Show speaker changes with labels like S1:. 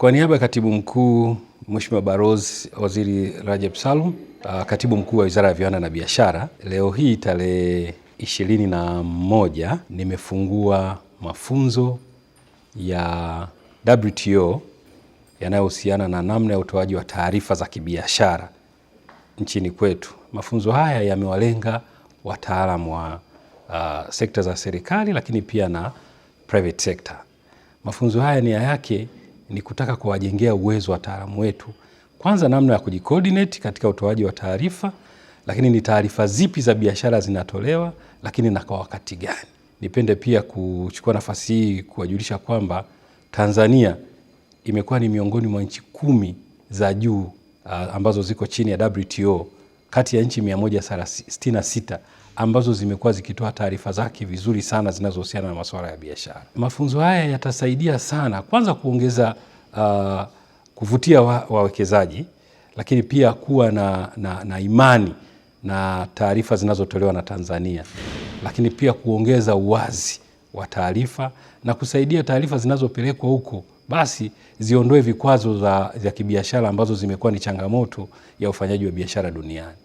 S1: Kwa niaba ya Katibu Mkuu Mheshimiwa Balozi Waziri Rajab Salum, Katibu Mkuu wa Wizara ya Viwanda na Biashara, leo hii tarehe 21 nimefungua mafunzo ya WTO yanayohusiana na namna ya utoaji wa taarifa za kibiashara nchini kwetu. Mafunzo haya yamewalenga wataalamu wa sekta za serikali lakini pia na private sector. Mafunzo haya nia yake ni kutaka kuwajengea uwezo wataalamu wetu, kwanza namna ya kujicoordinate katika utoaji wa taarifa, lakini ni taarifa zipi za biashara zinatolewa, lakini na kwa wakati gani. Nipende pia kuchukua nafasi hii kuwajulisha kwamba Tanzania imekuwa ni miongoni mwa nchi 10 za juu ambazo ziko chini ya WTO kati ya nchi 166 ambazo zimekuwa zikitoa taarifa zake vizuri sana zinazohusiana na masuala ya biashara. Mafunzo haya yatasaidia sana kwanza kuongeza kuvutia wawekezaji, lakini pia kuwa na imani na taarifa zinazotolewa na Tanzania, lakini pia kuongeza uwazi wa taarifa na kusaidia taarifa zinazopelekwa huko basi ziondoe vikwazo za kibiashara ambazo zimekuwa ni changamoto ya ufanyaji wa biashara duniani.